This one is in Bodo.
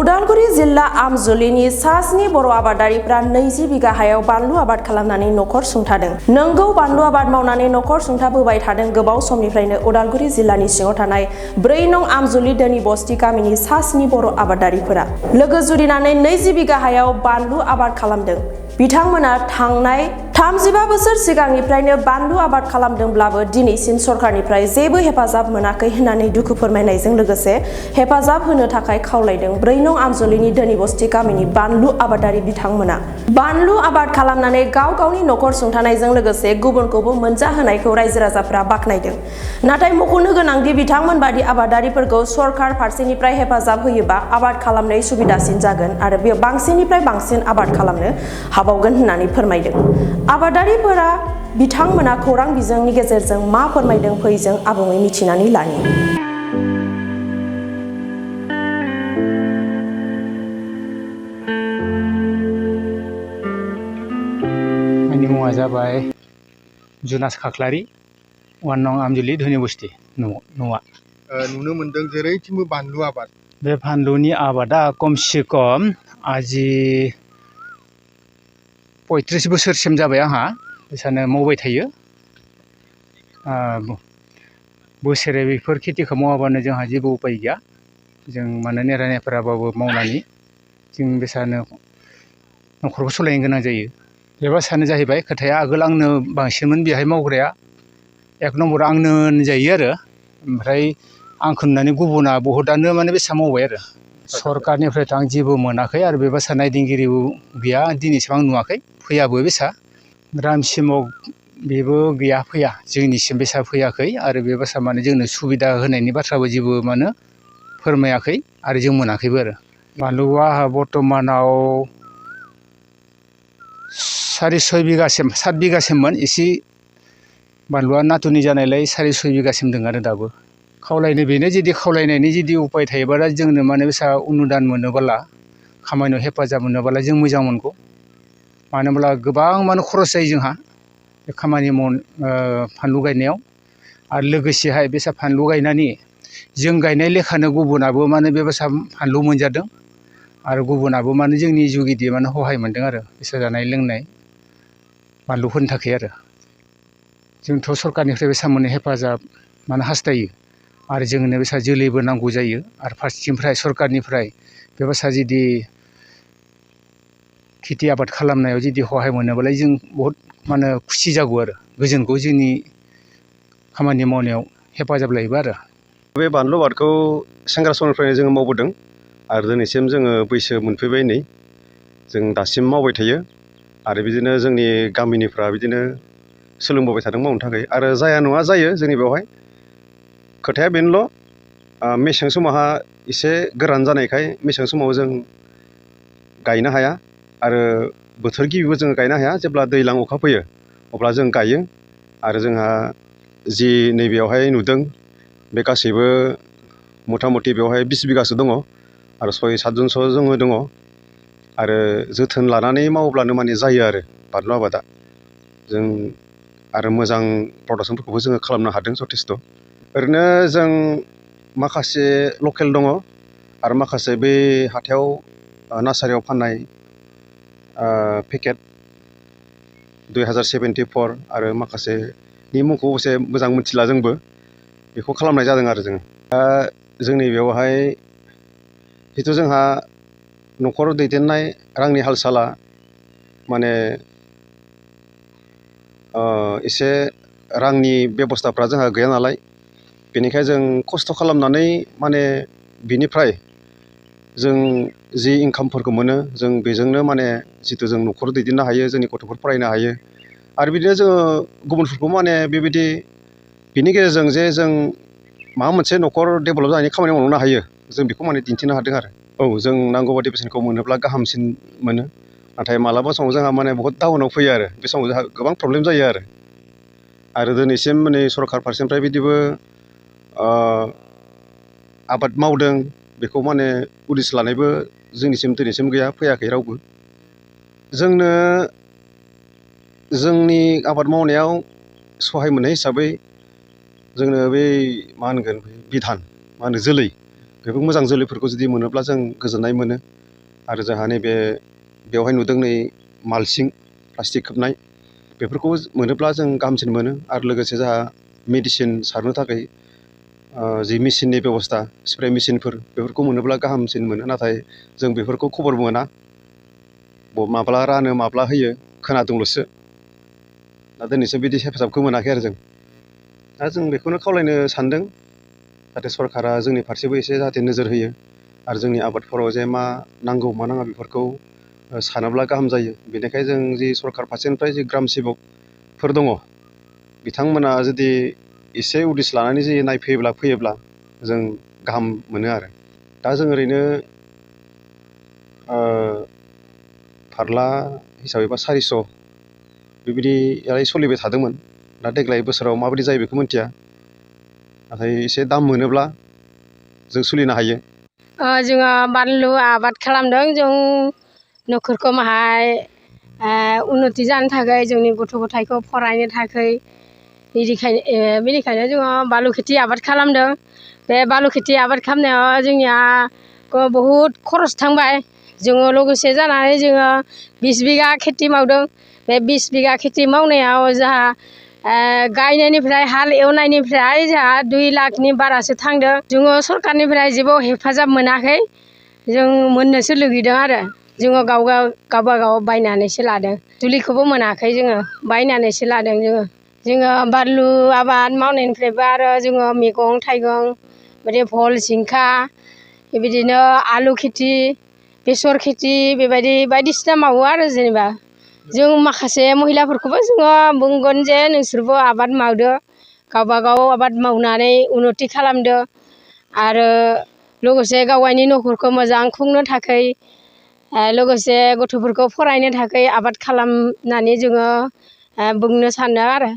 उदालगुरि जिल्ला आमजुलिनि सा-7 बर' आबादारिफ्रा 20 बिगा हायाव बानलु आबाद खालामनानै नखर सुंथादों। नंगौ, बानलु आबाद मावनानै नखर सुंथाबोबाय थादों। गोबाव समनिफ्रायनो उदालगुरि जिल्लानि सिङाव थानाय 4 नं आमजुलि धोनि बस्ति गामिनि सा-7 बर' आबादारिफोरा लोगो जुरिनानै 20 बिगा हायाव बानलु आबाद खालामदों। बिथांमोना थांनाय 35 बोसोर सिगांनिफ्रायनो बानलु आबाद खालामदोंब्लाबो दिनैसिम सरकारनिफ्राय जेबो हेफाजाब मोनाखै होननानै दुखु फोरमायनायजों लोगोसे हेफाजाब होनो थाखाय खावलायदों। 4 नं आमजुलिनि धोनि बस्ति गामिनि बानलु आबादारि बिथांमोना बानलु आबाद खालामनानै गाव गावनि नखर सुंथानायजों लोगोसे गुबुनखौबो मोनजाहोनायखौ रायजो राजाफ्रा बाख्नायदों। नाथाय मख'नो गोनांदि बिथांमोन बादि आबादारिफोरखौ सरकार फारसेनिफ्राय हेफाजाब होयोबा आबाद खालामनाय सुबिदासिन जागोन आरो बे बांसिननिफ्राय बांसिन आबाद खालामनो हाबावगोन होननानै फोरमायदों। आबादारिफोरा बिथांमोना खौरां बिजोंनि गेजेरजों मा फोरमायदों फै जों आबुङै मिथिनानै लानि। आंनि मुङा जाबाय जुनास खाख्लारि, 1 नं आमजुलि धोनि बस्ति न'आ। नुनो मोनदों जेरैथिंबो बानलु आबाद। बे बानलुनि आबादा खमसे खम आजि 35 बोसोरसिम जाबाय आंहा बेसानो मावबाय थायो। बोसोरे बेफोर खेथिखौ मावाबानो जोंहा जेबो उपाय गैया। जों माने नेरा नेफोराबाबो मावनानै जों बेसानो न'खरखौ सालायनो गोनां जायो। बेबासानो जाहैबाय खोथाया। आगोल आंनो बांसिनमोन बेहाय मावग्राया। 1 नम्बर आंनो होनजायो आरो। ओमफ्राय आंखौ नुनानै गुबुना बहुदआनो माने बेसा मावबाय आरो। सरकारनिफ्रायथ' आं जेबो मोनाखै आरो बेबासा नायदिंगिरिबो गैया, दिनैसिम आं नुवाखै, फैयाबो बेसा। ग्रामसिमाव बेबो गैया, फैया, जोंनिसिम बेसा फैयाखै आरो बेबासा माने जोंनो सुबिदा होनायनि बाथ्राबो जेबो माने फोरमायाखै आरो जों मोनाखैबो आरो। बानलुआ आंहा बर्थमानाव 6.5 बिगासिम 7 बिगासिममोन। एसे बानलुआ नाथुरनि जानायलाय 6.5 बिगासिम दं आरो दाबो। खावलायनो बेनो, जुदि खावलायनायनि जुदि उपाय थायोब्ला जोंनो माने बेसा अनुदान मोनोबोला, खामानियाव हेफाजाब मोनोबोला जों मोजां मोनगौ। मानो होनब्ला गोबां माने खरस जायो जोंहा बे खामानि फानलु गायनायाव। आरो लोगोसेहाय बेसा फानलु गायनानै जों गायनाय लेखानो गुबुनाबो माने बेबासा फानलु मोनजादों आरो गुबुनाबो माने जोंनि जुगिदि माने सहाय मोनदों आरो बेसा जानाय लोंनाय बानलुफोरनि थाखाय आरो। जोंथ' सरकारनिफ्राय बेसा मोननो हेफाजाब माने हास्थायो आरो जोंनो बेसा जोलैबो नांगौ जायो आरो फारसेथिंनिफ्राय सरकारनिफ्राय बेबासा जुदि खेथि आबाद खालामनायाव जुदि सहाय मोनोबालाय जों बहुद माने खुसि जागौ आरो गोजोनगौ, जोंनि खामानि मावनायाव हेफाजाब लायोबा आरो। बे बानलु आबादखौ सेंग्रा समनिफ्रायनो जोङो मावबोदों आरो दिनैसिम जोङो बैसो मोनफैबाय नै। जों दासिम मावबाय थायो आरो बिदिनो जोंनि गामिनिफ्रा बिदिनो सोलोंबोबाय थादों मावनो थाखाय। आरो जाया नङा जायो जोंनि बेवहाय। खोथाया बेनोल', मेसें समावहा एसे गोरान जानायखाय मेसें समाव जों गायनो हाया आरो बोथोर गिबिबो जोङो गायनो हाया। जेब्ला दैज्लां अखा फैयो अब्ला जों गायो। आरो जोंहा जि नैबेयावहाय नुदों बे गासैबो मथा मथि बेवहाय 20 बिगासो दङ आरो 6-7 जनसो जोङो दङ। आरो जोथोन लानानै मावोब्लानो माने जायो आरो बानलु आबादा। जों आरो मोजां प्रडाक्सनफोरखौबो जोङो खालामनो हादों जथेस्थ'। ओरैनो जों माखासे लकेल दङ आरो माखासे बे हाथायाव नार्सारियाव फाननाय पेकेट 2074 आरो माखासेनि मुंखौ एसे मोजां मिथिला जोंबो, बेखौ खालामनाय जादों आरो जोङो। जोंनि बेवहाय जिथु जोंहा न'खर दैदेननाय रांनि हाल साला माने एसे रांनि बेबस्थाफ्रा जोंहा गैया नालाय, बेनिखायनो जों खस्थ' खालामनानै माने बिनिफ्राय जों जि इनकामफोरखौ मोनो जों बेजोंनो माने जिथु जों न'खर दैदेननो हायो, जोंनि गथ'फोर फरायनो हायो। आरो बिदिनो जोङो गुबुनफोरखौ माने बेबायदि बिनि गेजेरजों जे जों माबा मोनसे न'खर डेभेलप जानायनि खामानि मावनो हायो, जों बेखौ माने दिन्थिनो हादों आरो। औ, जों नांगौ बादि बेसेनखौ मोनोब्ला गाहामसिन मोनो। नाथाय मालाबा समाव जोंहा माने बहुद डाउनाव फैयो आरो बे समाव जोंहा गोबां प्रब्लेम जायो आरो दिनैसिम माने सरकार फारसेनिफ्राय बिदिबो आबाद मावदों बेखौ माने उदिस लानायबो जोंनिसिम दिनैसिम गैया, फैयाखै रावबो। जोंनो जोंनि आबाद मावनायाव सहाय मोननाय हिसाबै जोंनो बै मा होनगोन बिधान, मा होनो जोलै, बेफोर मोजां जोलैफोरखौ जुदि मोनोब्ला जों गोजोननाय मोनो। आरो जोंहा नैबे बेवहाय नुदों नै मालसिं प्लास्टिक खोबनाय बेफोरखौ मोनोब्ला जों गाहामसिन मोनो। आरो लोगोसे जोंहा मेडिसिन सारनो थाखाय जि मेचिननि बेबस्था स्प्रे मेचिनफोर बेफोरखौ मोनोब्ला गाहामसिन मोनो। नाथाय जों बेफोरखौ खबर मोना, माब्ला रानो माब्ला होयो खोनादोंल'सो। दा दिनैसिम बिदि हेफाजाबखौ मोनाखै आरो दा जों बेखौनो खावलायनो सानदों जाहाथे सरकारा जोंनि फारसेबो एसे जाहाथे नोजोर होयो आरो जोंनि आबादफोराव जे मा नांगौ मा नाङा बेफोरखौ सानोब्ला गाहाम जायो। बेनिखायनो जों जि सरकार फारसेनिफ्राय जि ग्राम सेबकफोर दङ बिथांमोना जुदि एसे उदिस लानानै जि फैयोब्ला जों गाहाम मोनो आरो। दा जों ओरैनो फारला हिसाबै बा 400 बेबायदियालाय सोलिबाय थादोंमोन। दा देग्लाय बोसोराव माबायदि जायो बेखौ मिन्थिया, नाथाय एसे दाम मोनोब्ला जों सोलिनो हायो। जोङो बानलु आबाद खालामदों। जों न'खरखौ माहाय उन्नति जानो थाखाय जोंनि गथ' गथायखौ फरायनो थाखाय बेनिखायनो जोङो बानलु खेथि आबाद खालामदों। बे बानलु खेथि आबाद खालामनायाव जोंनिया बहुद खरस थांबाय। जोङो लोगोसे जानानै जोङो 20 बिगा खेथि मावदों। बे 20 बिगा खेथि मावनायाव जोंहा गायनायनिफ्राय हाल एवनायनिफ्राय जोंहा 2 लाखनि बारासो थांदों। जोङो सरकारनिफ्राय जेबो हेफाजाब मोनाखै। जों मोननोसो लुगैदों आरो जोङो गावबागाव बायनानैसो लादों। दुलिखौबो मोनाखै, जोङो बायनानैसो लादों। जोङो बानलु आबाद मावनायनिफ्रायबो आरो जोङो मैगं थाइगं बिदि भल जिंखा बेबायदिनो आलु खेथि बेसर खेथि बेबायदि बायदिसिना मावो आरो जेनेबा जों माखासे महिलाफोरखौबो जोङो बुंगोन जे नोंसोरबो आबाद मावदो, गावबागाव आबाद मावनानै उन्नति खालामदो आरो लोगोसे गावगायनि न'खरखौ मोजां खुंनो थाखाय लोगोसे गथ'फोरखौ फरायनो थाखाय आबाद खालामनानै जोङो बुंनो सानो आरो।